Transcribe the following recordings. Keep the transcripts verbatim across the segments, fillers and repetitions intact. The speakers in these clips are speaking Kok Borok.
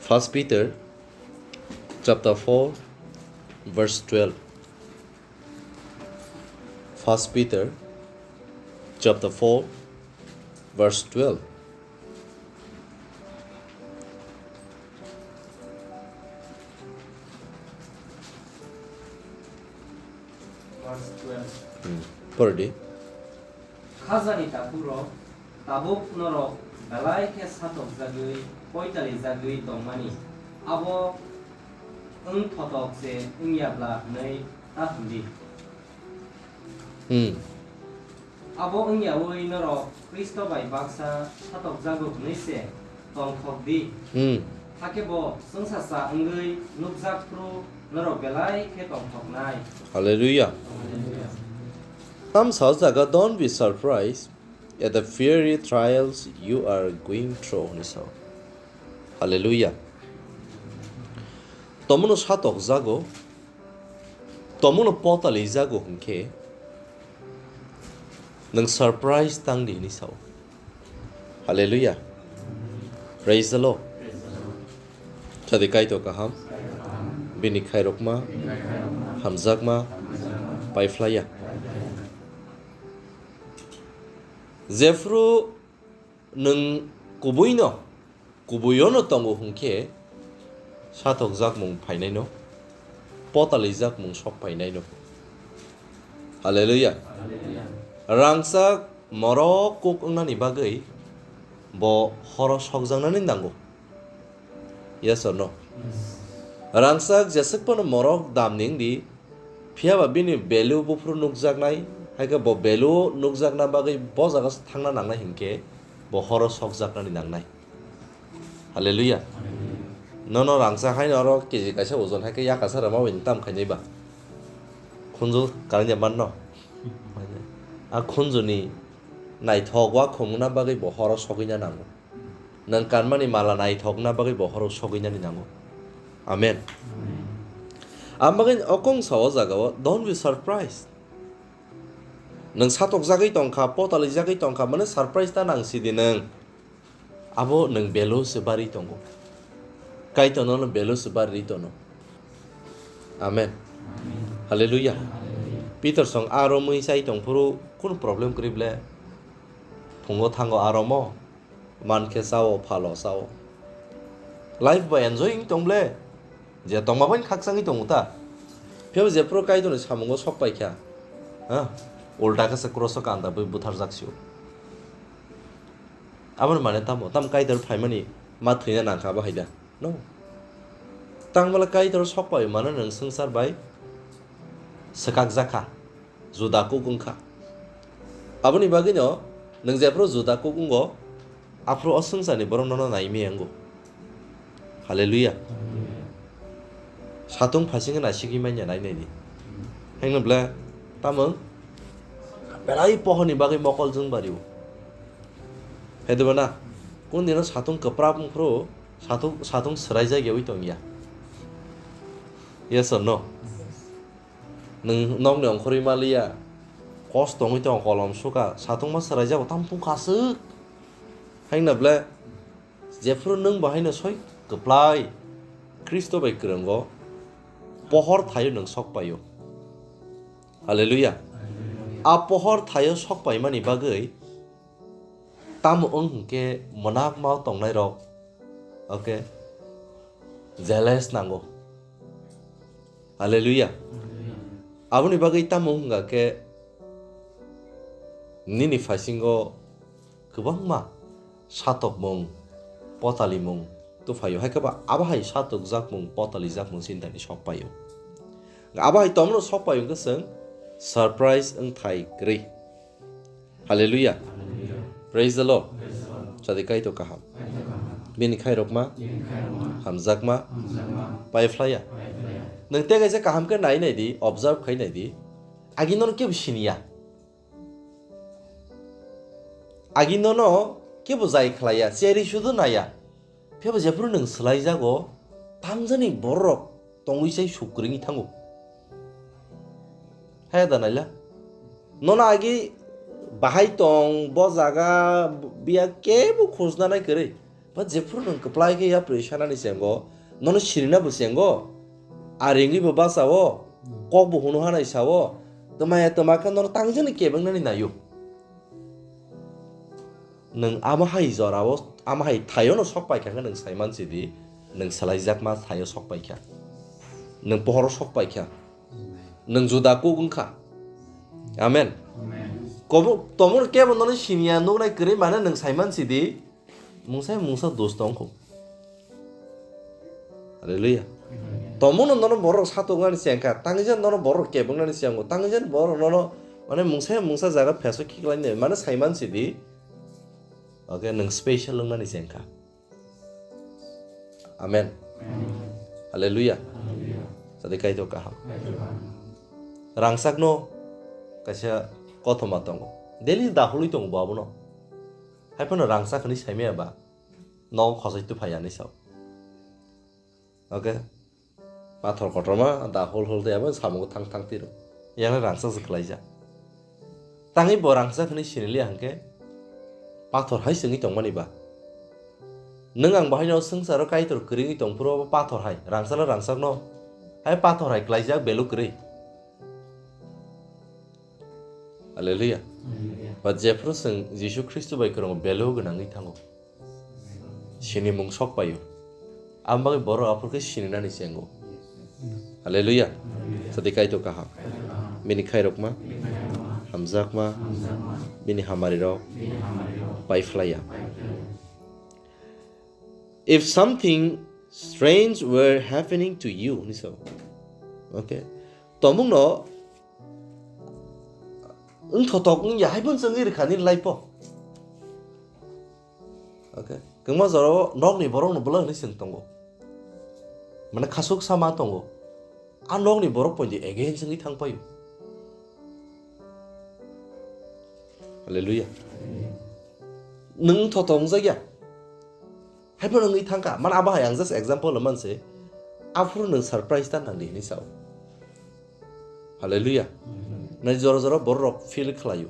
First Peter chapter four, verse twelve. First Peter chapter four, verse twelve. Verse twelve. Hmm. Pore di. Khajani takhuk rok, tabuk norok belai khe satokjagwi, poitalijagwi tongmani, abo wng thotok se wng ya bla hwnwi ta hwn di. Hmm. Abo wng yaui norok Khristo bai baksa satokjago hwnwi se tongthok di. Hmm. Hakhe bo chwngsacha wngwi nukjak phuru norok belai khe tongthoknai. Hallelujah. Hallelujah. Tam sa o jaga, "Don't be surprised at the fiery trials you are going through," hwnwi sao. Hallelujah. Tomono satokjago, tomono potalijago hwnkhe, nwng surprise tang di hwnwi sao. Hallelujah. Praise the Lord. Chadi Kaitor kaham, bini khairokma, hamjakma, paiphlaiya. Jephru nwng kubuino, kubuiono tongo hwnkhe, satokjakmung phainaino, potalijakmung sok phainaino. Hallelujah. Rangchak morok kuk wngnani bagwi bo horo sokjaknani nango. Yes or no? Rangchak jeswk phano morok damni wngdi, phiya ba bini value buphuru nukjaknai, hai khe bo value nukjakna bagwi bo jaga thangna nangnai hinkhe bo horo sokjaknani nangnai. Hallelujah. Nono rangchak haino oro K G kaisa ojon hai khe yakasa rwma bai tam khainai ba. Khunju karanya manno. A khunjuni naithok wa khumna bagwi bo horo sogwina nango. Nwng kanmani mala naithokna bagwi bo horo sogwinani nango. Amen. Amen. Ang bagwi okong sao jagao, "Don't be surprised." Nwng satokjagwi tongkha, potalijagwi tongkha, mane surprise ta nang sidi nwng. Abo nwng belo se bari tongo. Kaitorno no belo se bari tono. Amen. Hallelujah. Peter song aro mui sai tong phuru kunu problem kwrwi ble. Phungo thango aro mo. Man khe sao, phalo sao. Life bo enjoy wng tong ble. Je tongma bai khakchangwi tongo ta. Phiya bo jephru Kaitorni samungo sok pai kha. Ha? Ulta khe se cross o kanda bui butharjak sio. Aboni mane tamo? Tam Kaitor phaimani ma thwina nang kha bo hai da. No. Tang bwla Kaitor sok pai mano nwng swngchar bai swkakjak kha. Juda kuk wngkha. Aboni bagwino nwng jephru Juda kuk wngo, aphuru o swngcharni borok nono naimaya wngo. Hallelujah. Satung phasingkhe naisigwi manya nai naidi. Hengno ble tamung belai pohorni bagwi mokol jwng bario. Hedwbana kundino satung kwprap wngphuru satung, satung swraijak yawi tongya. Yes or no? Nwng nokni ongkhorwi maliya, kosto wngwi tongo, kolom suka, satung ma swraijago, tamo phung khaswk. Haino ble, jephru nwng bo haino soi kwplai, Khristo bai kwrwngo, pohor thaio nwng sok paio. Hallelujah. A pohor thaio sok paimani bagwi, tamo wng hwnkhe mwnakma tongnai rok, okay, jealous nango. Hallelujah. Aboni bagwi tamo wngkha khe nini phaisingo kwbangma satokmung, potalimung tuphaio, hai khe ba abo hai satokjakmung, potalijakmung chintani sok paio. Abo hai tomno sok paio wngkhe chwng surprise wngthai kwrwi. Hallelujah. Praise the Lord. Chadi Kaitor kaham. Bini khairokma, hamjakma, paiphlaiya. Nwng tei kaisa kaham khe nai nai di, observe khai nai di. Agi nono kebo siniya. Agi nono kebo jai khlaiya, cheri sudu naiya. Phiya bo jephru nwng swlaijago, tamjani bororok tongwi sai suk kwrwngwi thango. Haya da naila? Nono agi bahai tong, bo jaga, biya kebo khojna nai kwrwi. Ba jephuru nwng kwplai khe yapri sanani chengo, nono sinina bo chengo, a ringwi bo basa o, kok bo hunu hanai sa o, twmaya twma khe nono tangjani kebengnani naio. Nwng amo hai jora o, amo hai thaio no sok pai kha khe nwng sai mansi di, nwng salaijakma thaio sok pai kha, nwng pohoro sok pai kha, nwng juda kuk wng kha. Amen. Kobo-, tomor kebo nono siniya nuknai kwrwi mane nwng sai mansi di, mungsa mungsa dos tong kho. Hallelujah. Tomono nono borok satok nani chengkha, tangwi jan nono borok kebeng nani chengo, tangwi jan borok nono mane mungsa mungsa jaga pheso khiklai nai, mane sai mansi di. Okay, nwng special wng nani chengkha. Amen. Hallelujah. Sadi kaitor kaham. Rangchakno kaisa kothoma tongo. Daily dahului tongo bo abono. Haiphano rangchak hwnwi saimaya ba. Nogo khosoi tu phai ani sao. Okay. Pathor kotorma da hol hol de abo samungo thang thang tiro. Yang rangchak se khlaijak. Tangwi bo rangchak hwnwi siniliya hwnkhe pathor hai chwngwi tongmani ba. Nwng ang bahaino swngcharo kaitor kwrwngwi tongphuru abo pathor hai. Rangchakno rangchakno. Hai pathor hai klaijak belu kwrwi. Hallelujah. Hallelujah. Ba jephru chwng Jisu Khristo bai kwrwngo belu gwnangwi thango. Sinimung sok paio. Ang bagwi borok aphuru khe sininani chengo. Hallelujah. Sadi kaitor kaham. Bini khairokma, hamjakma, bini hamari rok pai phlaiya. If something strange were happening to you, ni so. Okay. Tomungno wngthotok wngya hai phano chwngwi rwkha nini life-o. Okay. Kwbangma jorao nokni borokno bwlai hwnwi chwng tongo. Mane khasuk sama tongo. A nokni borok poito again chwngwi thang paio. Hallelujah. Nwng wngthotok wngjakya. Hai phano wngwi thangkha. Mane abo hai ang just example manse. Aphuru nwng surprise ta nangdi hwnwi sao. Hallelujah. Nai jora jora borok feel khlaio.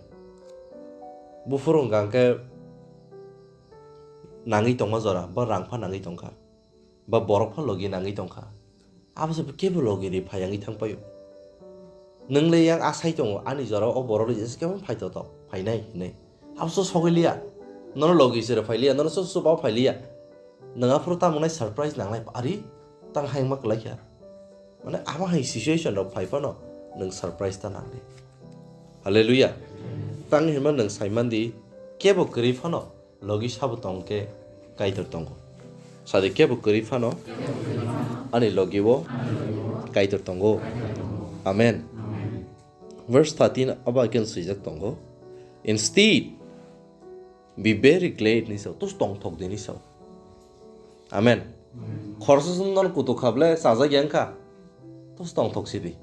Buphuru hwnkha hwnkhe nangwi tongma jora, ba rang pha nangwi tongkha. Ba borok pha logi nangwi tongkha. Abo se kebo logi ri phai yangwi thang paio. Nwng le yang asai tongo, ani jora o borok ri jesa kebo phai to to, phainai hinwi. Abo se sogwi liya. Nono logi se ri phai liya, nono se chuba phai liya. Nwng aphuru tamo nai surprise nangnai, ari tang hai wngma kwlai kha. Mane abo hai situation rok phai phano nwng surprise ta nang di. Hallelujah. Tang hinma nwng sai man di, kebo kwrwi phano logi sabo tong khe Kaitor tongo. Sadi kebo kwrwi phano ani logi o Kaitor tongo. Amen. Verse thirteen abo hai khe swijak tongo. Instead, be very glad ni sao, tus tongthok di ni sao. Amen. Khoroksa song nono kutuk kha ble chajak ya wngkha, tus tongthok si di.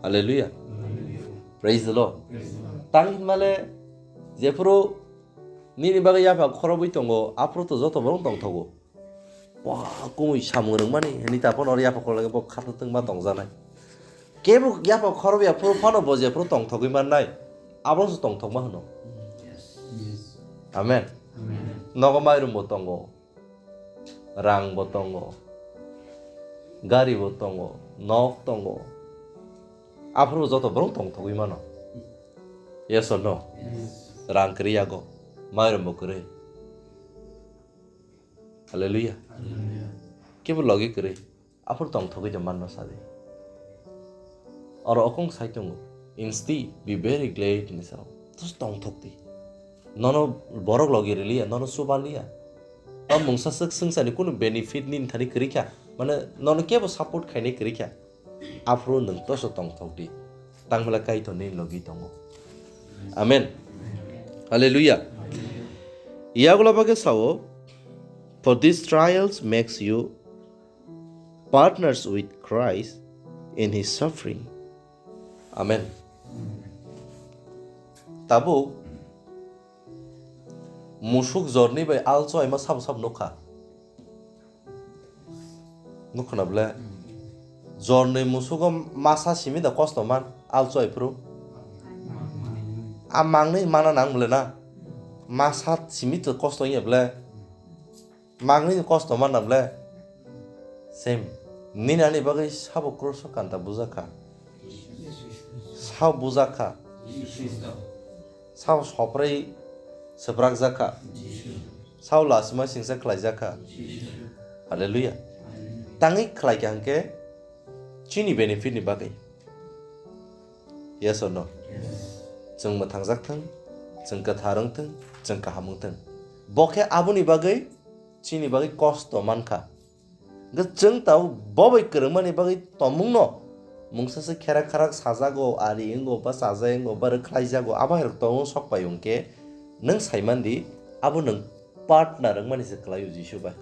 Hallelujah. Praise the Lord. Tang hinmale jephuru nini bagwi yapha khorobwi tongo, aphuru to joto borok tongthogo. Bo kumui samung rwngmani hwnwi ta phano oro yapha khoroknwi bo khathatwng ma tongjaknai. Kebo yapha khorobwi aphuru phano bo jephuru tongthogwi mannai, abono se tongthokma hwno. Amen. Nogo mairum bo tongo, rang bo tongo, gari bo tongo, nok tongo. Aphuru bo joto borok tongthogwi mano. Yes or no? Rang kwrwi yago, mairum bo kwrwi. Hallelujah. Kebo logi kwrwi. Aphuru tongthogwi de manno sadi. Oro okong sai tongo. Instead, be very glad ni sao. Tus tongthok di. Nono borok logi riliya, nono chuba liya. Ba mungsa swk swngchani kunu benefit nini thani kwrwi kha. Mane nono kebo support khainai kwrwi kha. Aphuru nwng toso tongthok di. Tangmala Kaitor nini logi tongo. Amen. Hallelujah. Yagola bagwi sao, for these trials makes you partners with Christ in his suffering. Amen. Tabuk musuk jorni bai alchoi ma sabo sabo nukha. Nukhuna ble jorni musugo masa simi da kosto man alchoi phuru. A mangni mana nang ble na. Masa simi to kosto wngya ble? Mangni kosto manna ble? Same. Nini ani bagwi sabo cross o kanta bujak kha. Sao bujak kha. Sao soprai swprakjak kha. Sao lasima singsa khlaijak kha. Hallelujah. Tangwi khlai kha hwnkhe chini benefit ni bagwi. Yes or no? Chwng mwthangjak thung, chwng kwthar wng thung, chwng kaham wng thung. Bo khe aboni bagwi chini bagwi kosto man kha. Hwnkhe chwng tabuk bo bai kwrwngmani bagwi tongmungno mungsa se khera kharak sajago, ari wngo, ba chajai wngo, ba rwkhlaijago, abo hai rok tongmung sok pai hwnkhe nwng sai man di, abo nwng partner wngmani se kwlai o Jisu bai.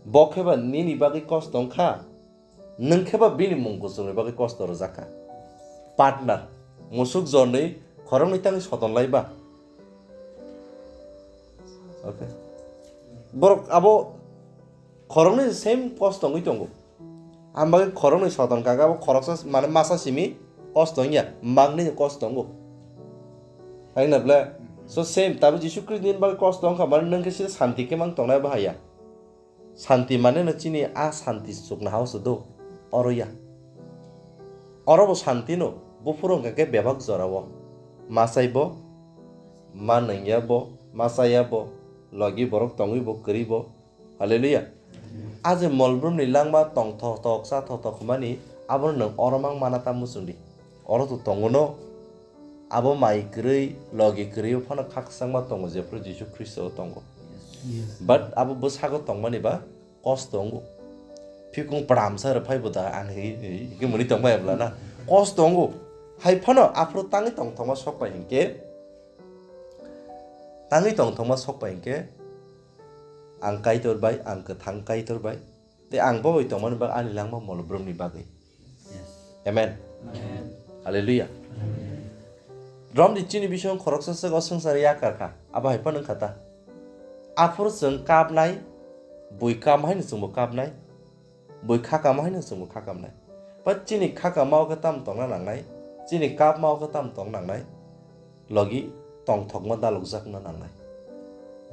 Bo khe ba nini bagwi kosto wng kha, nwng khe ba bini mung kuchukni bagwi kosto rwjak kha. Partner, musuk jorni khoroknwi tangwi soton lai ba. Okay. Borok abo khoroknwi same kosto wngwi tongo. Ang bagwi khoroknwi soton kha, abo khoroksa mane masa simi kosto wngya, mangni kosto wngo. Hai na ble? So same, tabuk Jisu Khristo nini bagwi kosto wngkha, mane nwng khe sida santi khe mang tongnai bahai ya. Santi mane no chini a santi chukna hao se do, oro ya. Oro bo santi no, buphuru wngkha khe bebak jora o. Masai bo, ma nungya bo, ma chaya bo, logi borok tongwi bo, kwrwi bo. Hallelujah. A je molbrum ni langma tong thok thok, cha thok thok hwnmani, abono nwng oro mang mana ta muchung di. Oro to tongo no. Abo mai kwrwi, logi kwrwi o phano khakchangma tongo, jephru Jisu Khristo o tongo. Yes. But abo bwsago tongmani ba kosto wngo. Phikung pramsa rw phai bo da ang hi, hi, hi, hwnwi tongbai abla na. Kosto wngo. Hai phano aphuru tangwi tong thokma sok pai hinkhe, tangwi tong thokma sok pai hinkhe, ang Kaitor bai, ang kwthang Kaitor bai. Tei ang bo bai tongmani bagwi ani langma molobrumni bagwi. Yes. Amen. Amen. Hallelujah. Amen. Romni chini bising khoroksa se o swngchar yakar kha. Abo hai phano wngkha ta. Aphuru chwng kapnai, bui kap haino chwngbo kapnai, bui kha kamo haino chwngbo kha kamnai. Ba chini kha kama o khe tam tongna nangnai, chini kapma o khe tam tong nangnai, logi tongthokma dalukjakna nangnai.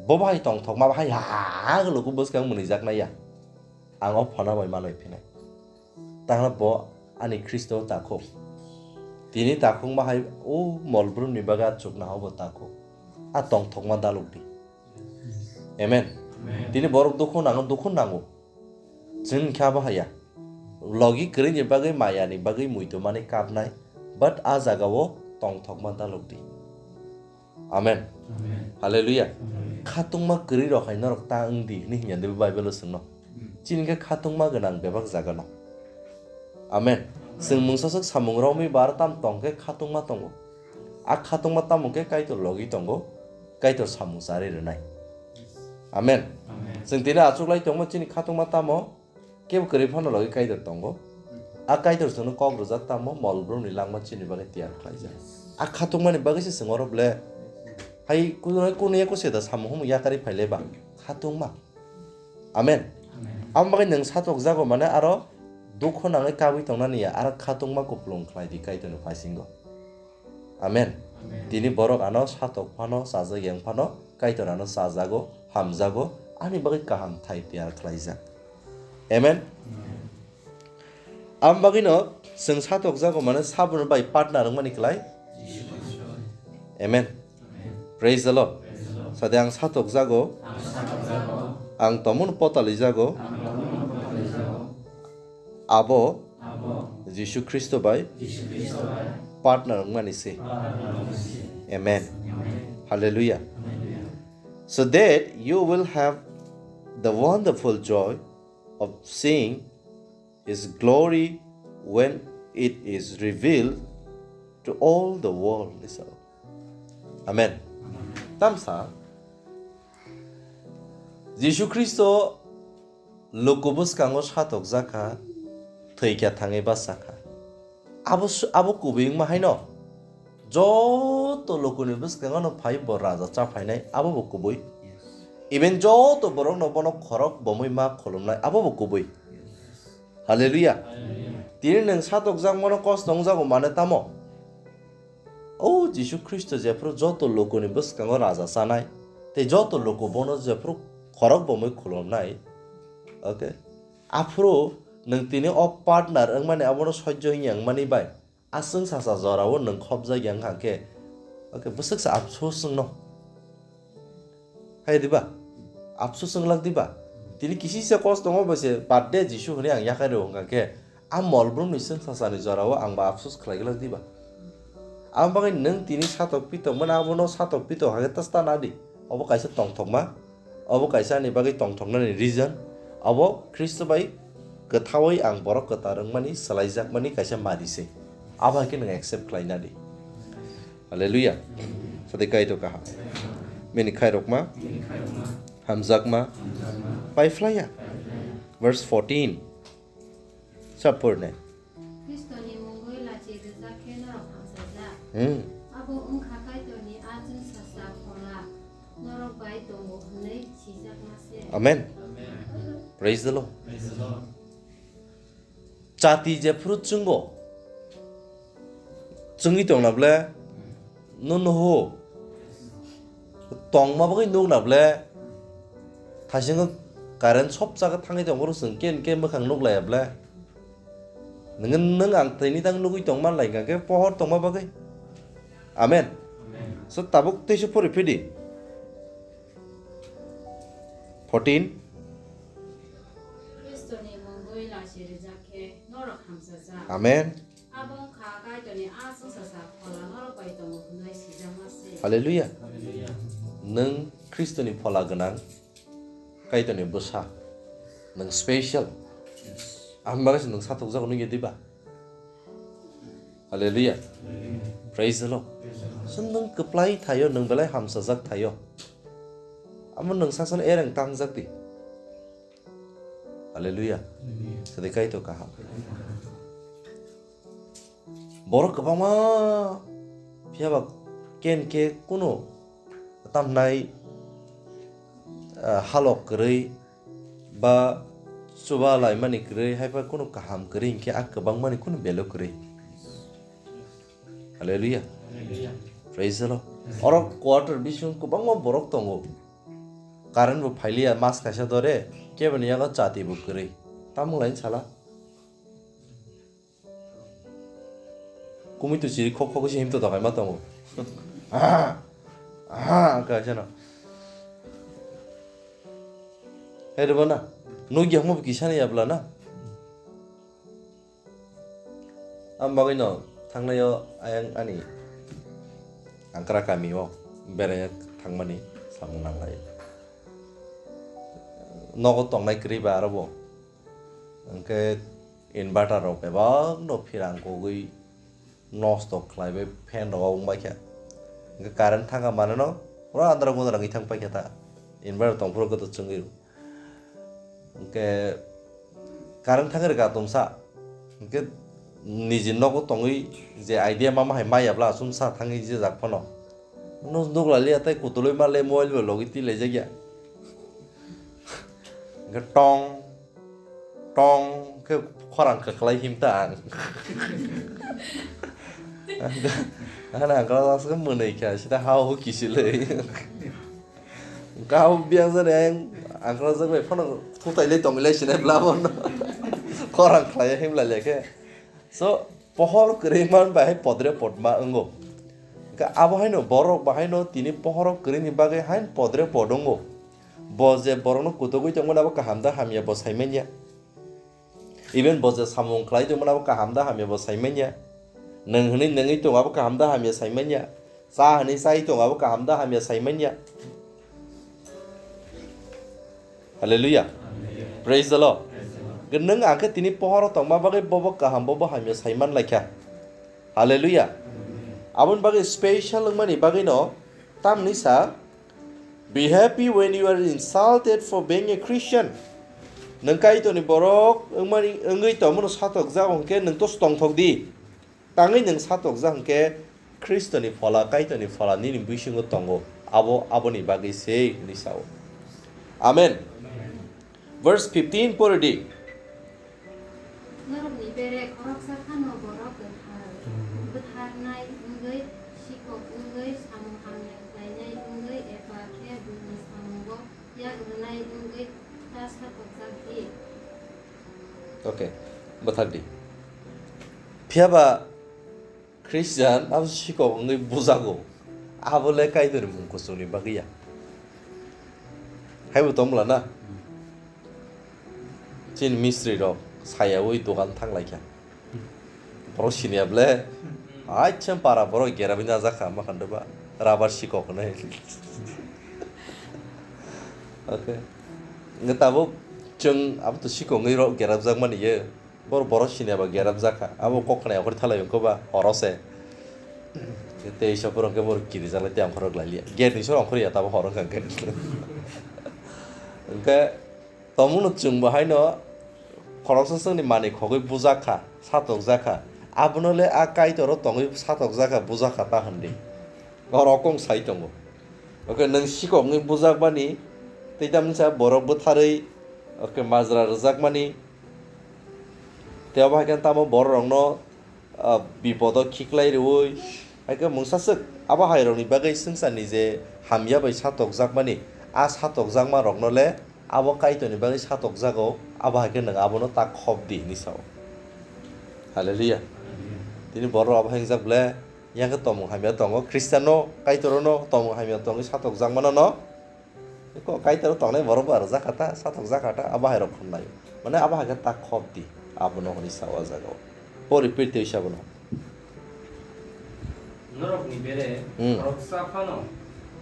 Bo bahai tongthokma bahai ha ha ha luku bwskang mwnwijaknai ya. Ang o phano bai manwi phinai. Tangla bo ani Khristo takhuk. Tini takhuk ma hai o molbrumni baga chukna hao bo takhuk. A tongthokma daluk di. Amen. Amen. Tini borok dukhu nango, dukhu nango. Chwng khe abo haya. Logi kwrwini bagwi mayani bagwi muitu mani kapnai. But a jaga o tongthokma daluk di. Amen. Amen. Hallelujah. Amen. Khatungma kwrwi rok hai norok ta wng di hwnwi hwnwi Bible o swngno. Hmm. Chini khe khatungma gwnang bebak jaga no. Amen. Amen. Chwng mungsaswk samung romwi bar tam tong khe khatungma tongo. A khatungma tamo khe Kaitor logi tongo, Kaitor samung charwi rwnai. Amen. Amen. Chwng tini achuklai tongma chini khatungma tamo, kebo kwrwi phano logi Kaitor tongo. A Kaitor chwngno kok rwjak tamo, molbrumni langma chini bagwi tiyar khlaijak. A khatungmani bagwi se chwng oro ble hai kuno, kuno ya kuse da samung humung yakarwi phailai ba khatungma. Amen. Amen. Amo bagwi nwng satokjago mane aro dukho nangwi kabwi tongnani ya, aro khatungma kupulung khlai di Kaitorni paisingo. Amen. Amen. Tini borok ano satok phano, chajak yang phano, Kaitor ano chajago, hamjago, ani bagwi kaham thai tiyar khlaijak. Amen. Amen. Am bagwino chwng satokjago mane sabono bai partner wngmani kwlai. Amen. Amen. Praise the Lord. Praise the Lord. Sade ang satokjago. Ang satokjago. Ang tomono potalijago. Ang tomono potalijago. Abo Abo Jisu Khristo bai Jisu Khristo bai partner wngmani se. Partner wngmani se. Amen. Amen. Hallelujah. Hallelujah. So that you will have the wonderful joy of seeing His glory when it is revealed to all the world. Amen. Tamsa Jisu Khristo luku bwskango satokjak kha, thwikha thangwi bachakha. Abo su-, abo kubui wngma haino joto lukuni bwskango no phai bo raja cha phainai, abo bo kubui. Even joto borok no bono khorok bomwi ma khulumnai, abo bo kubui. Hallelujah. Hallelujah. Tini nwng satokjakmano kosto wngjago mane tamo? O Jisu Khristo jephuru joto lukuni bwskango raja chanai, tei joto luku bono jephuru khorok bomwi khulumnai, okay? Aphuru nwng tini o partner wngmani abono sojjo wngya wngmani bai, a chwngsacha jorao nwng khopjakya wngkha khe, okay, bwswksa apsus wngno. Hai diba? Apsus wng lak diba? Tini kisisa kos tongo bai se birthday Jisu hwnwi ang yakhai rw wngkha khe, a mol brumni chwngsachani jorao ang ba apsus khlai glak diba? Ang bagwi nwng tini satok pitok mano abono satok pitok hakhe ta sta nadi. Obo kaisa tongthokma, obo kaisa ani bagwi tongthoknani reason. Obo Khristo bai kwthawi ang borok kwtal wngmani, swlaijakmani kaisa mari se. Abo hai khe nwng accept khlai nadi. Hallelujah. Sadai Kaitor kaham. Mini khairokma, hamjakma, paiphlaiya. Verse fourteen. Chapter nine. Khristoni mungwi lachi rijak khe norok hamsajak. Hmm. Abo wngkha Kaitorni a chwngsacha phola norok bai tongo hwnwi sijakma se. Amen. Praise the Lord. Chati jephuru chwngo, chwngwi tongna ble, no nuhu, tongma bagwi nukna ble, thaisingo current sop chakhe thangwi tongphuru chwng ken ke mwkhang nuklaiya ble. Nwng, nwng ang tini tang nugwi tongman lai hwnkha khe pohor tongma bagwi. Amen. So tabuk teisa pori phidi. Fourteen. Khristoni mungwi lachi rijak khe norok hamsajak. Amen. Abo wngkha Kaitorni a chwngsacha phola norok bai tongo hwnwi sijakma se. Hallelujah. Nwng Khristoni phola gwnang, Kaitorni bwsa. Nwng special. Ang bagwi se nwng satok jago nukya diba? Hallelujah. Praise the Lord. So nwng kwplai thaio, nwng belai hamsajak thaio. Amo nwng saksano ereng tangjak di. Hallelujah. Hallelujah. Sadai Kaitor kaham. Borok kwbangma phiyaba ken ke kuno tamnai, ah, halok kwrwi ba chuba laimani kwrwi, haiba kuno kaham kwrwi hinkhe a kwbangmani kuno value kwrwi. Hallelujah. Praise the Lord. Oro quarter bising kwbangma borok tongo. Current bo phailiya, mas kaisa dore, keboni yago chati bo kwrwi. Tamo lain sala. Kumui tu chiri khok khok se himto dokai ma tongo. Aha, aha, kaisa no. Hei rwba na, nugya hwnba bo kisa ni yabla na. Ang bagwi no thangnai o ayang ani Angkra kami o berai thangmani samung nanglai. Nogo tongnai kwrwi ba aro bo. Hwnkhe inverter rok bebak no phirang kogwi nosto khlai bai fan rok wng bai kha. Hwnkhe current thang kha mane no pura andra gundra wngwi thang pai kha ta. Inverter tong phuru khe to chwngwi rw. Hwnkhe current thangwi rwkha tumsa. Hwnkhe niji nogo tongwi je idea mama hai maya bla aswk sa thangwi je jak phano. Nuk, nuk lai liya tei kutulwi ma le mobile bo logwi twi lai jak ya. Hwnkhe tong, tong khe khorang kwklai him ta ang. Hana ang khe aswk mwnwi kha sida ha hu kisilwi. Kau biang jani ang angkra jak bai phano thutai le tongwi lai sinai bla bono. Khorang khlai him lai le khe. So pohor kwrwi man bai hai podre podma wngo. Ka abo haino borok bahaino tini pohoro kwrwi ni bagwi hain podre pod wngo. Bo je borokno kutugwi tongmani abo kaham da hamya bo sai manya. Even bo je samung khlai tongmani abo kaham da hamya bo sai manya. Nwng hwnwi nungwi tong abo kaham da hamya sai manya. Cha hwnwi chai tong abo kaham da hamya sai manya. Hallelujah. Praise the Lord. Nwng ang khe tini pohoro tongma bagwi bobo kaham bobo hamya sai man lai kha. Hallelujah. Aboni bagwi special wngmani bagwino tamni sa, "Be happy when you are insulted for being a Christian." Nwng Kaitorni borok wngmani, wngwi tongmano satok jago hwnkhe nwng to tongthok di. Tangwi nwng satok jak hwnkhe Khristoni phola, Kaitorni phola nini bisingo tongo. Abo aboni bagwi se hwnwi sao. Amen. Verse fifteen pori di. Norokni bere khoroksa phano borok kwthar, bwtharnai wngwi Samung hamya khlainai wngwi eba khe buini samungo yak rwnai wngwi ta sakokjak di. Okay, bwthar di. Phiya ba Christian abo sikok wngwi bujago. Abo le Kaitorni mung kuchukni bagwi ya. Haibo tong bwla na? Chini mistri rok sayaui dogan thang lai kha. Borok siniya ble. Aichem para borok gerabwi najak kha ma khandw ba. Rabar sikok hwnwi. Okay. Nge tabuk chwng abo to sikok wngwi rok gerabjak mani ye. Bor-, borok siniya ba gerabjak kha. Abo kok khna yakhori thalai wngkha ba horo se. Tei isa borok khe borok kirijak lai tei ongkhorok lai liya. Gate ni soro ongkhor ya tabuk horo wngkha khe. Hwnkhe Tongmungno chwng bo haino khoroksa chwngni manwi khogwi bujak kha, satokjak kha. Abono le a Kaitor o tongwi satokjak kha, bujak kha ta hwn di. O rokong sai tongo. Oke, nwng sikok wngwi bujak bani, tei tamni sa borok bwtharwi, oke, majra rwjak mani. Tei obo hai khe tamo borok rokno ah, bipodo khiklai rwui, hai khe mungsa swk abo hai rokni bagwi swngcharni je hamya bai satokjakmani, a satokjakma rokno le abo Kaitorni bagwi satokjago, abo hai khe nwng abono ta khop di, hinwi sao. Hallelujah. Tini borok abo hai wngjak ble, yang khe tongmung hamya tongo, Khristiano, Kaitorno tongmung hamya tongwi satokjakmano no. Ko Kaitor tongnai borok bo aro jakha ta, satok jakha ta, abo hai rok khum nai. Mane abo hai khe ta khop di, abono hwnwi sa o jaga o. Pori pirti sa bono. Norokni bere Hmm. khoroksa phano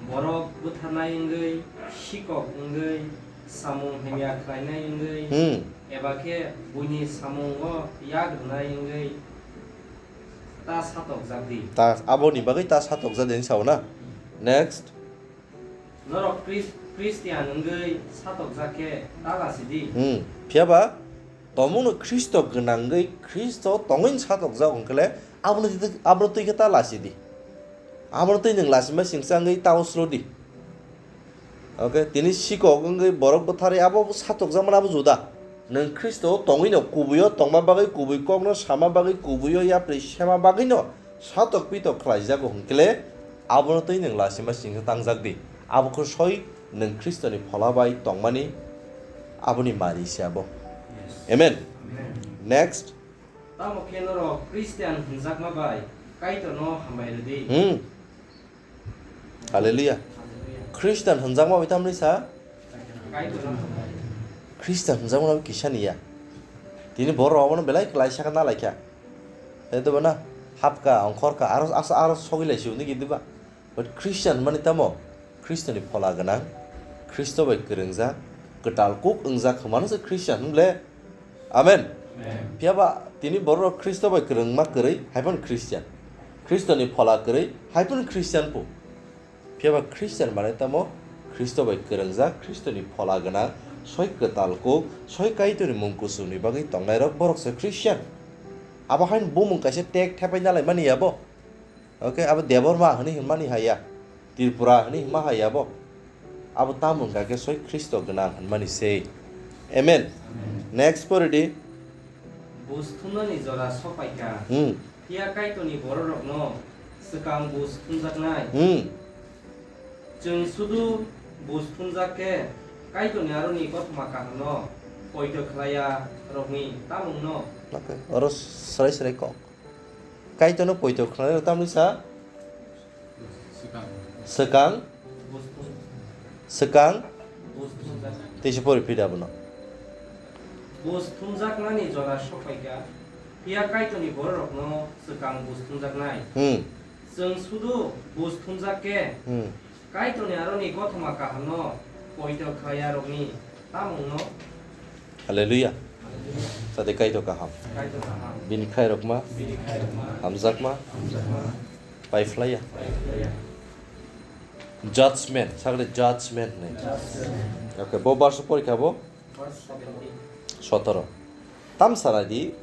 borok butharnai wngwi, sikok wngwi, samung hamya khlainai wngwi, Hmm. eba khe buini samungo yak rwnai wngwi ta satokjak di. Ta aboni bagwi ta satokjak di hinwi sa o na. Next. Norok Chris-, Christian wngwi satokjak khe ta lasi di. Hmm. Phiya ba, tongmungno Khristo gwnangwi Khristo tongwi satokjak hwn khe le, abono twi, abono twi khe ta lasi di. Abono twi nwng lasi ma singsa wngwi ta uslo di. Okay, tini sikok wngwi borok bwtharwi abo satokjak mano abo juda. Nwng Khristo tongwi no kubui o tongma bagwi kubui kokno sama bagwi kubui o yapri sema bagwi no Satok pitok khlaijago hwnkhe le, abono twi nwng lasima singsa tangjak di. Abo khe soi nwng Khristoni phola bai tongmani aboni mari se abo. Yes. Amen. Amen. Next. Tamo khe norok Christian hwnjakma bai Kaitorno hambai rw di. Hmm. Hallelujah. Hallelujah. Christian hwnjakma bai tamni sa? Kaitorno hambai rw di. Christian hwnjakma bai kisa ni ya. Tini borok abono belai kwlai saka na lai kha. Tei dobo na hapka, ongkhorka, aro asa aro sogwi lai sio hwnwi diba? But Christian hwnmani tamo? Khristoni phola gwnang, Khristo bai kwrwngjak, kwtal kuk wngjak hwnmano se Christian hwn le. Amen. Amen. Phiya ba tini borok Khristo bai kwrwngma kwrwi, hai phano Christian. Khristoni phola kwrwi, hai phano Christian po. Phiya ba Christian mane tamo? Khristo bai kwrwngjak, Khristoni phola gwnang, soi kwtal kuk, soi Kaitorni mung kuchukni bagwi tongnairok borok se Christian. Abo haino bumung kaisa tag thepai nalai mani ya bo. Okay, abo Debbarma hwnwi hwnmani haya, Tripura hwnwi hwnma haya bo. Abo tamo wngkha khe soi Khristo gwnang hwnmani se. Amen. Amen. Next pori di. Buj thumnani jora sokpaikha. Hmm. Phiya Kaitorni bororokno swkang buj thumjaknai. Hmm. Chwng sudu buj thumjak khe Kaitorni aroni kothoma kahamno poito khlaiya rokni tamungno. Okay. Oro srai srai kok. Kaitorno poito khlaiya rok tamni sa? Swkang. Swkang. Buj thum-, Swkang. Buj thumjak. Teisa pori phida bono. Buj thumjaknani jora sokpaikha. Phiya Kaitorni bororokno swkang buj thumjaknai. Hmm. Chwng sudu buj thumjak khe, Hmm. Kaitorni aroni kothoma kahamno poito khlaiyarokni tamungno. Hallelujah. Hallelujah. Sade Kaitor kaham. Kaitor kaham. Bini khlairokma. Bini khlairokma. Hamjakma. Hamjakma. Paiphlaiya. Paiphlaiya. Judgment. Sagre judgment nei. Judgment. Okay, bo verse porikha bo? Verse seventeen. Sotoro. Tam sanai di,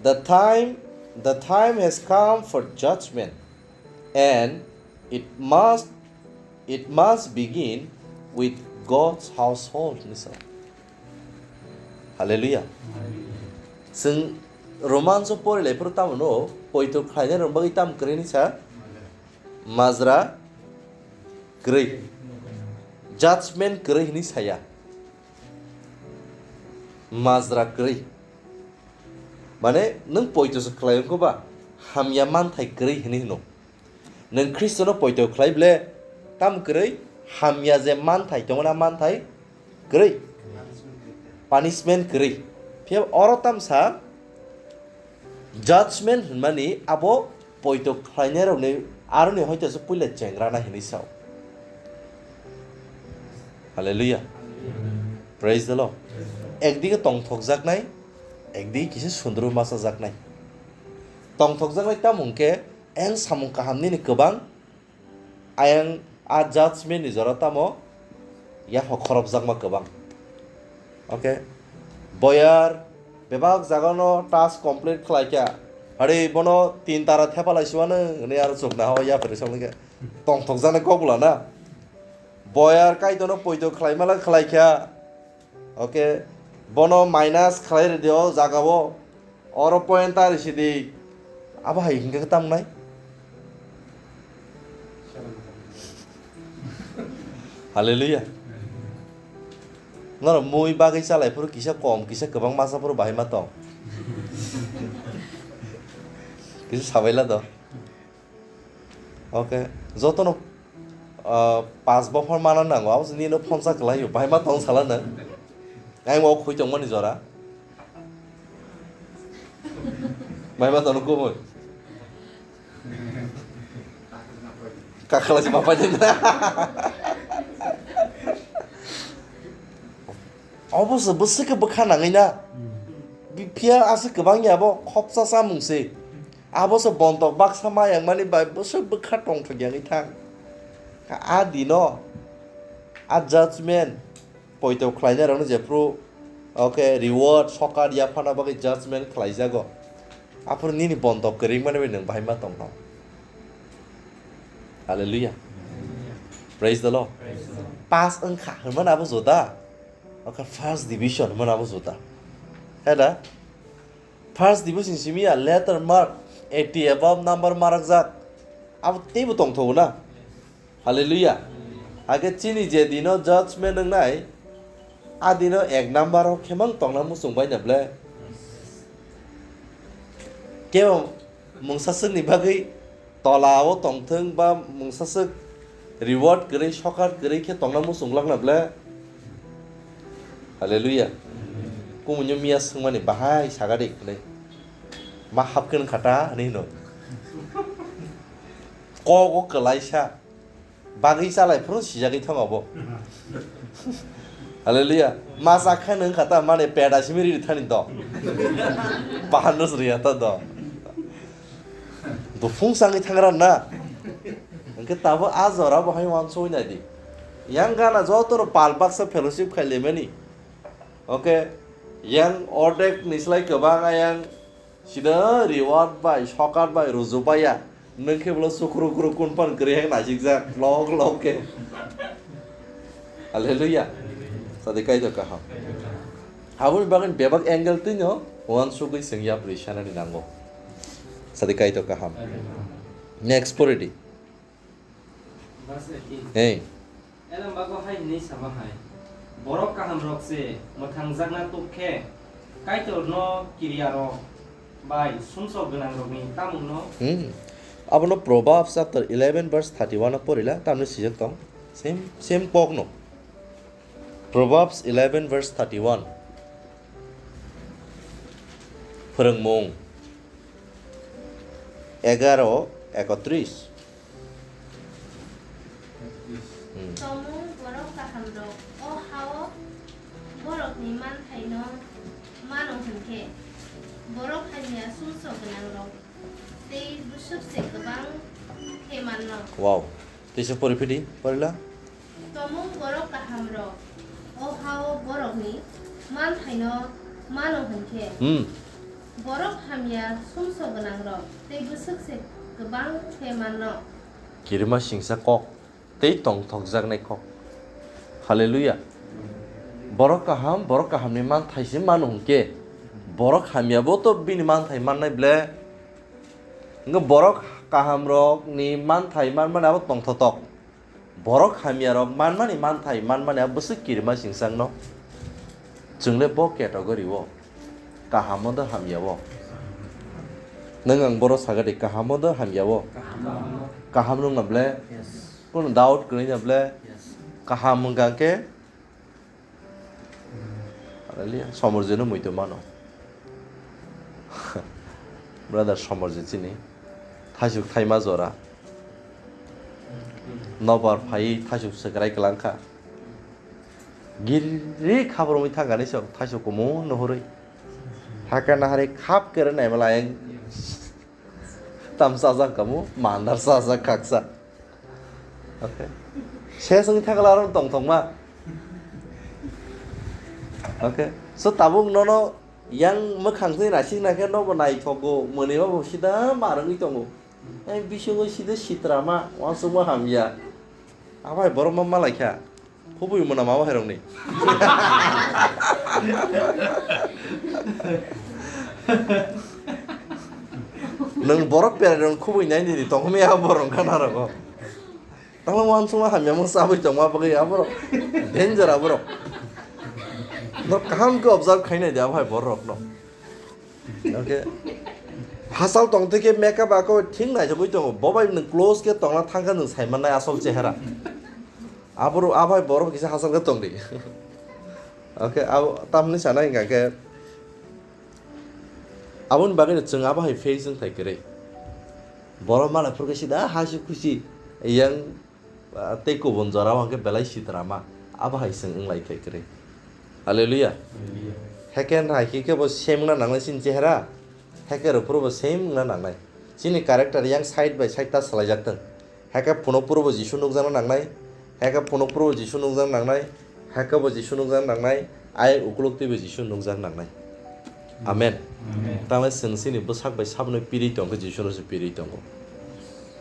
"The time, the time has come for judgment, and it must, it must begin with God's household," hinwi sa. Hallelujah. Chwng Romans o pori lai phuru tamo no, poito khlainai rok bagwi tam kwrwi hinwi sa? Majra kwrwi. Judgment kwrwi hwnwi saya. Majra kwrwi. Mane, nwng poito se khlai wngkha ba, hamya manthai kwrwi hwnwi hwno. Nwng Khristono poito khlai ble, tam kwrwi, hamya je manthai tongmani, a manthai kwrwi. Punishment kwrwi. Phiya oro tamsa judgment hwnmani abo poito khlainairokni aroni hoito se puila chengrana hinwi sao. Hallelujah. Praise the Lord. Ekdige tongthokjaknai, ekdige kisa sundru masajaknai. Tongthokjaknai tamo hwnkhe, eng samung kaham nini kwbang, ayang a judgment ni jora tamo yapha khorokjakma kwbang. Okay. Boyar bebak jagano task complete khlaikha. Hari bono tin tara thepalai suwano hwnwi aro chukna hao yapri songlikha. Tongthokjaknai kok bwla na. Boyar kaitono poito khlaimala khlaikha. Okay. Bono minus khlai rwdi o jagao. Oro point ta risi di. Abo hai hingke tam nai. Hallelujah. Noro mui bagwi chalai phuru kisa kom, kisa kwbang masa phuru bahai ma tong. Kisa sabaila do. Okay, jotono, ah, pas bophor mana nango, abo se nino phonsa kwlaio, bahai ma tong sala nang. Ayang o khui tongmani jora. Bahai ma tong kubui. Kakhala se ma paide na. Obo se bwswk khe bwkha nangwi na. Bi-, phiya aswk kwbang ya bo khopsa chamung se. Abo se bontok baksa ma yang mani bai bwswk bwkha tongthok yangwi thang. A dino, a judgment, poito khlainai rokno jephru, okay, reward, sokar yaphana bagwi judgment khlaijago. Aphuru nini bontok kwrwngmani bai nwng bahai ma tongno. Hallelujah. Praise the Lord. Pass wngkha hwnmani abo juda. Okay, first division hwnmani abo juda. He da? First division simi ya letter mark eighty above number marakjak. Abo teibo tongthogo na. Hallelujah. Age chini je dino judgment wngnai, a dino ek number o khemang tongna muchung bai na ble. Kebo mungsaswk ni bagwi tola o tongthwng ba mungsaswk reward kwrwi, sokar kwrwi khe tongna muchung lakna ble. Hallelujah. Kumunyo miya swngmani bahai sagadi hwnwi. Ma hapkhe nung khata hwnwi hino. Kok o kwlaisa. Bagwi chalai phuru sijagwi thang abo. Hallelujah. Ma chak khe nung khata mane peda simi riri thani do. Bahan rus riya ta do. Buphung changwi thangra na. Hwnkhe tabo a jora bo hai wansoi nai di. Yang gana joto no pal baksa fellowship khai lemani. Okay. Yang ordek ni slai kwbang ayang sida reward bai, sokar bai, ruju bai ya. Nung khe bolo sukru kru kun pan kwrwi hai naijik jak. Lok lok khe. Hallelujah. Sadi kaitor kaham. Aboni bagwi bebak angle twino wansugwi chwng yapri sanani nango. Sadi kaitor kaham. Next pori di. Verse eighteen. Hey. Elem bago hai hwnwi sama hai, borok kahamrok se mwthangjakna tuk khe, Kaitorno kiryarok bai sumsok gwnangrokni tamungno. Hmm. Abono Proverbs chapter eleven verse thirty-one o porila, tamni sijak tong. Same, same kokno. Proverbs eleven verse thirty-one. Phwrwngmung egaro ekotris. Hmm. Tomung borok kahamrok o hao borokni manthaino mano hwnkhe, borok hamya sumsok gwnangrok tei bwswk se kwbang khe manno. Wow. Teisa pori phidi, porila. Tomung borok kahamrok o hao borokni manthaino mano hwnkhe, hmm, borok hamya sumsok gwnangrok tei bwswk se kwbang khe manno. Kirima singsa kok tei tongthokjaknai kok. Hallelujah. Borok kaham, borok kahamni manthai se mano hwnkhe, borok hamyabo to bini manthai mannai ble. Hwnkhe borok kahamrokni manthai manmani abo tongthotok. Borok hamyarok manmani manthai manmani abo bwswk kirima singchangno. Chwngle bo category o. Kahamo do hamya o. Nwng ang boro sagadi kahamo do hamya o. Kaham wngna ble? Yes. Kono doubt kwrwi na ble? Yes. Kaham wngkha khe Hallelujah. Somorjino muitu mano. Brother Somorji chini. Thaisuk thaima jora. Nobar phai thaisuk swkrai kwlangkha. Giri khabrumwi thangkani sok thaisuk kumun nuhurwi. Hakhe nahari khap kere naimala ayang. Tam sajak kamu, mandar sajak kaksa. Okay. Ses wngwi thangla aro tongthokma. Okay. So tabuk nono yang mwkhang twi naisik naikhe nobo naithogo, mwnwiba bo sida ma rwngwi tongo. Ai bisingo sida sitrama, uansukma hamya. Abai borok ma malaikha. Khubui mwnam abo hairokni. Nwng borok perairok khubui nai nini tongmani abo borok gana rogo. Tamo uansukma hamya mung sabui tongma bagwi aborok danger aborok. Norok kaham khe observe khainai de abo hai borok no. Okay. Hachal tongtwi khe makeup ako thik naisogwi tongo. Bobai nwng close khe tongna thangkha nwng saimannai asol chehera. Aboro abai borok kisa hachal khe tongdi. Okay, abo tamni sanai hwnkha khe aboni bagwi no chwng abo hai face wngthai kwrwi. Borok mala phurkhe sida hasi khusi yang Ah, tei kubun jorao hwnkhe belai sitrama, abo hai chwng wnglai thai kwrwi. Hallelujah. Hallelujah. Heke wngkha hai khe bo same wngna nangnai chini chehera, heke rw phuru bo same wngna nangnai. Chini character yang side by side ta swlaijak thung. Heke phunuk phuru bo Jisu nukjakna nangnai, heke phunuk phuru bo Jisu nukjakna nangnai, Hake bo Jisu nukjak nangnai, ayang ukuluk twibo Jisu nukjak nangnai. Amen. Amen. Tanglai chwng chini bwsak bai sabno pirwi tongkhe Jisuno se pirwi tongo.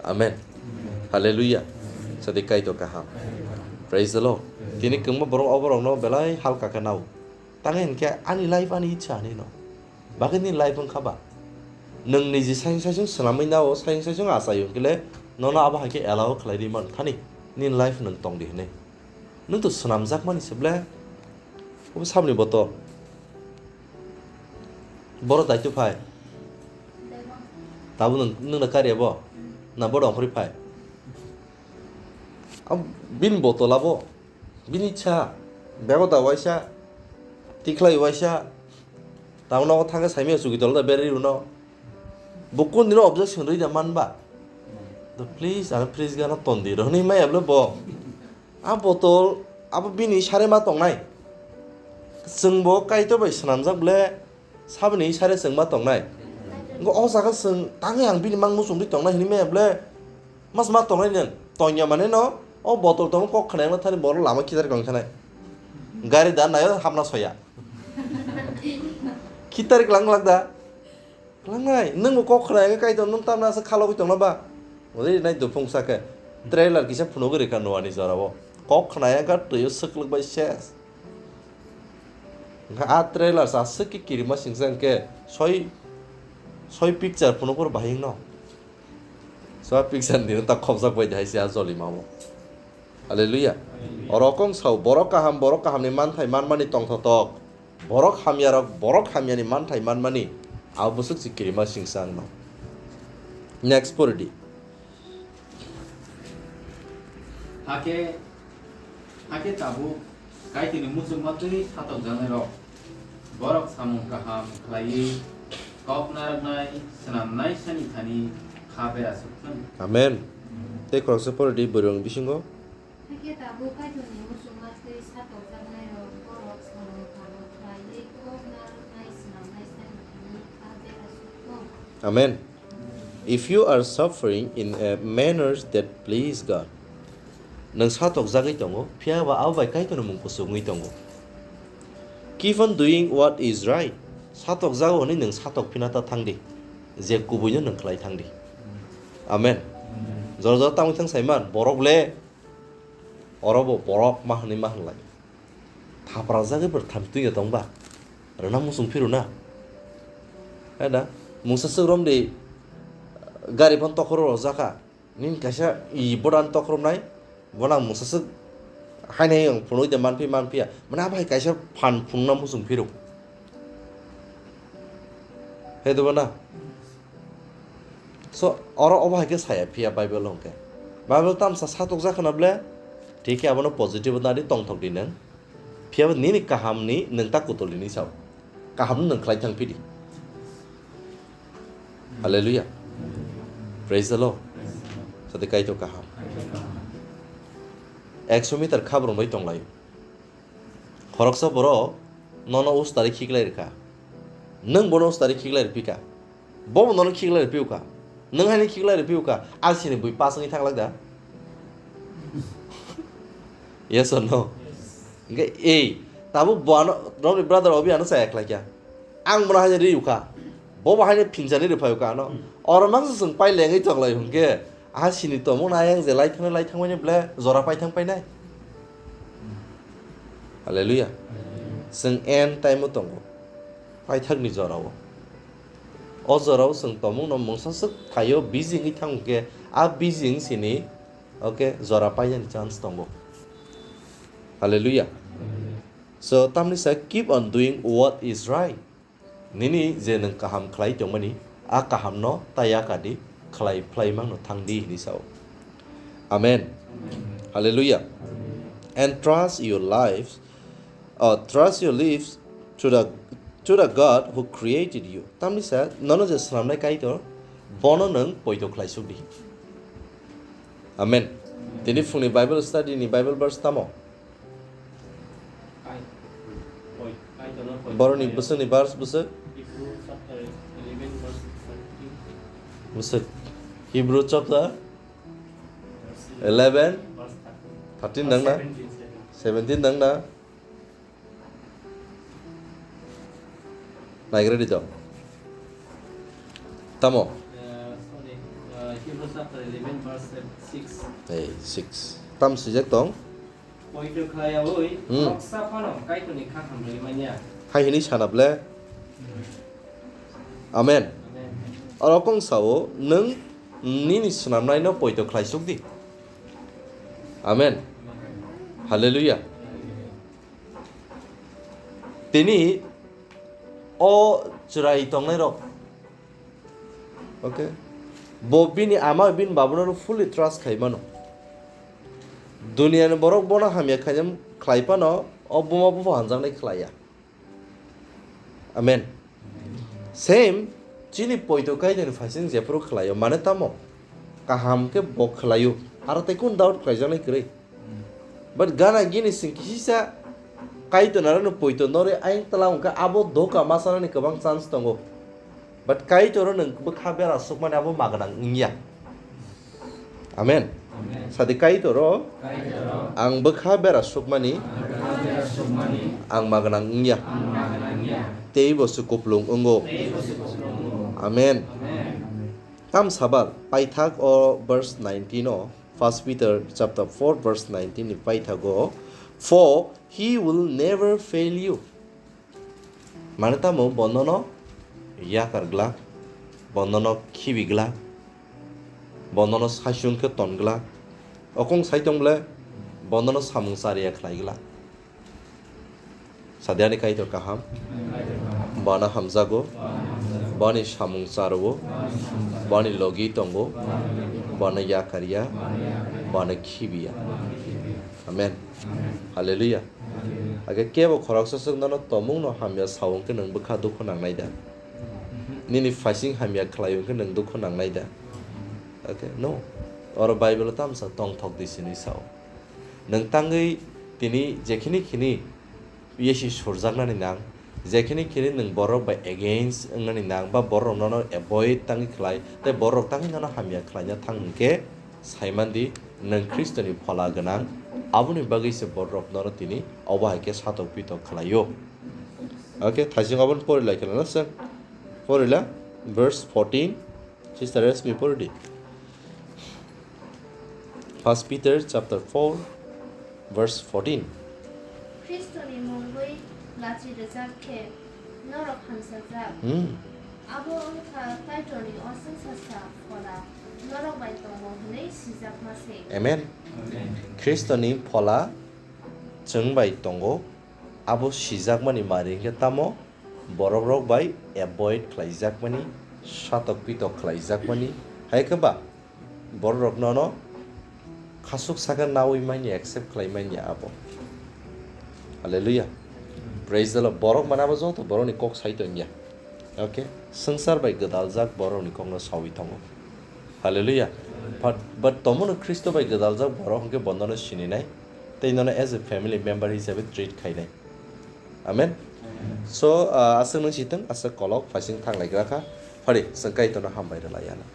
Amen. Amen. Hallelujah. Amen. Sadi Kaitor kaham. Amen. Praise the Lord. Amen. Tini kwbangma borok oborokno belai halka khe nao. Tangwi hinkhe ani life ani ichha hinwi no. Bagwi nini life wngkha ba? Nwng niji sayung sayung swnamwi nao, sayung sayung achai hwnkhe le nono abo hai khe allow khlai rwi man thani. Nini life nwng tong di hinwi. Nwng to swnamjakmani se ble. Obo saboni botol. Boro daityo phai. Tabuk nwng, nwng da kari abo? Na bodo ongkhorwi phai. Am, bini botol abo. Bini cha. Bego da waisa. Tikhlai waisa. Tabuk nogo thangkhe saimaya chuki tolo da berwi rwno. Bo kundino objection rwi da man ba? To please, ano please gano ton di, rw hwnwi maya bwle bo. A botol, abo bini sare ma tongnai. Chwng bo Kaitor bai swnamjak bwle, saboni sare chwng ma tongnai. Wngkha o jaga chwng tangwi ang bini mang muchungwi tongnai hwnwi maya bwle. Mas ma tongnai nang, tongya mane no, o botol tongma kok khwnai wngna thani borok lama khitar kong thanai. Gari da nayo hapna soya. Khitar klang glak da. Klangnai, nwng bo kok khna hwnkhe Kaitor nwng tamni aswk khalogwi tongna ba? Ori nai duphung sakhe, trailer kisa phunugwi rwkha Noani jorao. Kok khna hwnkhe twio swklwk bai ses. Hwnkhe a trailer sa aswk khe kirima singsa hwnkhe soi, soi picture phunukphuru bahai wngno. Soi picture ni ta khopjak bai de hai se a jolimao. Hallelujah. Oro kong sao, borok kaham, borok kahamni manthai manmani tongthotok. Borok hamyarok, borok hamyani manthai manmani, abo bwswk se kirima singsa wngno. Next pori di. Hakhe, hakhe tabuk Kaitorni muchungma twi satokjaknairok, borok samung kaham khlaiwi kok narwknai, swnamnai sani thani kha berasuk thung. Amen. Tei khoroksa pori di, bwrwng bisingo. Hakhe tabuk Kaitorni muchungma twi satokjaknairok, borok samung kaham khlaiwi kok narwknai, swnamnai sani thani kha berasuk thung. Amen. If you are suffering in a manner that please God, nwng satokjagwi tongo, phiya ba abo bai Kaitorni mung kuchuk wngwi tongo. Keep on doing what is right. Satokjago hwnwi nwng satok phina ta thang di, je kubuino nwng khlai thang di. Amen. Jora jora tamo thang saiman, borok le, oro bo borok ma hwnwi ma hwnlai. Thapra jagwi bwrwi tham twi tong ba? Rwna muchung phiruna. Hai da? Mungsa swk romdi, Gari phano tokhoro rojak kha. Nini kaisa i bodan tokhornai, bono ang mungsa swk haino ang phunui de manphi manphiya. Mane abo hai kaisa phan phunukna muchung phiruk. Hai deba na? So, oro obo hai khe saya phiya Bible hwnkhe. Bible tamsa satok jak khna ble, thik khe abono positive nadi tongthok di nwng. Phiya bo nini kahamni nwng ta kutulini sao. Kahamno nwng khlai thang phidi. Hallelujah. Praise the Lord. Sadi Kaitor kaham. Ekso meter khabrong bai tonglaio. Khoroksa borok nono ustari khiklai rwkha. Nwng bono ustari khiklai rwphi kha. Bobo nono khiklai rwphi kha. Nwng haino khiklai rwphi kha. Asini bui pas wngwi thanglak da? Yes or no? Hwnkhe ei, tabuk bo ano, romni brother obi ano chaya khlai kha. Ang bono haino ri kha. Bobo haino phinsani rwphai kha ano. Oro mangsa chwng pai lengwi tonglai hwnkhe. Aha sini tongmung na ayang je lai thangna lai thangmani ble jora pai thang painai. Hallelujah. Chwng end time o tongo. Paithakni jorao. O jorao chwng tongmungno mungsa swk thaio busy wngwi thang hwnkhe a busy wng sini, okay, jora painani chance tongo. Hallelujah. So, tamni sa keep on doing what is right. Nini je nwng kaham khlai tongmani, a kahamno ta yakadi khlai phlaimangno thangdi hinwi sao. Amen. Hallelujah. And trust your lives, uh, trust your lives to the, to the God who created you. Tamni sa nono je swnamnai Kaitor, bono nwng poito khlai sukdi. Amen. Tini phungni Bible study ni Bible verse tamo? Boroni bwswkni verse bwswk? Bwswk. Hebrew chapter eleven, thirteen nang na? Seventeen nang na? Naigra di to. Tamo? Hebrew chapter eleven verse six. Ei, six. Tam swijak tong? Poito khlaiyawi, hmm, khoroksa phano Kaitorni kha hamrwi manya. Hai hwnwi sana ble. Amen. Amen. Oro kong sao, nwng nini swnamnaino poito khlai suk di. Amen. Hallelujah. Tini o chwrai tongnairok, okay, bo bini ama bini babano fully trust khai mano. Duniani borok bono hamya khainai khlai phano, o buma bupha hanjaknai khlaiya. Amen. Same, chini poito Kaitorni phaising jephuru khlaio, mane tamo? Kaham khe bo khlaio, aro tei kunu doubt khlaijaknai kwrwi. But gana gini sing kisisa Kaitor narano poito norwi ayang tla wngkha, abo doka ma sanani kwbang chance tongo. But Kaitor o nwng bwkha bera sukmani abo magnang wngya. Amen. Amen. Sadi Kaitor o, Kaitor o, ang bwkha bera sukmani, ang bwkha bera sukmani, ang magnang wngya. Ang magnang wngya. Tei bo se kuplung wngo. Tei bo se kuplung wngo. Amen. Amen. Tam sabal paithak o verse nineteen o. First Peter chapter four verse nineteen ni paithago, "For he will never fail you." Mane tamo bo nono yakar glak, bo nono khibi glak, bo nono saichung khe ton glak, okong sai tong ble bo nono samung chariya khlai glak. Sadi ani Kaitor kaham. Bana hamjago. Bani samung charo. Bani logi tongo. Bana yakarya. Bana khibiya. Amen. Hallelujah. Age kebo khoroksa swk nono tomungno hamya sao hwnkhe nwng bwkha dukhu nangnai da? Nini phaising hamya khlai hwnkhe nwng dukhu nangnai da? Okay, no. Oro Bible o tamsa tongthok di sini sao. Nwng tangwi tini jekhini khini yesi surjaknani nang, jekhini khini nwng borok bai against wngnani nang, ba borok nono avoid tangwi khlai, tei borok tangwi nono hamya khlaina thang hwnkhe, saimandi nwng Khristoni phola gwnang, aboni bagwi se borok nono tini obo hai khe satok pitok khlaio. Okay, thaising obono pori lai khe lana chwng. Pori la, verse fourteen. Sister Rashmi, pori di. First Peter chapter four, verse fourteen. Khristoni mungwi lachi rwjak khe norok hamsajak. Hmm. Abo wngkha Kaitorni oswng sasa phola norok bai tongo hwnwi sijakma se. Amen. Khristoni phola chwng bai tongo, abo sijakmani mari hwnkhe tamo borok rok bai avoid khlaijakmani, satok pitok khlaijakmani, hai khe ba borok rok nono khasuk sakha nawi manya, accept khlai manya abo. Hallelujah. Praise the Lord. Borok mana abo joto borokni kok sai tongya. Okay? Swngchar bai gwdaljak borokni kokno sawi tongo. Hallelujah. But, but tomono Khristo bai gwdaljak borok hwnkhe bonono sininai, tei nono as a family member hisabe treat khainai. Amen. So, ah, aswk nung sitwng, aswk kolok phaising thanglaigra kha. Phari, chwng Kaitorno hambai rwlai ano.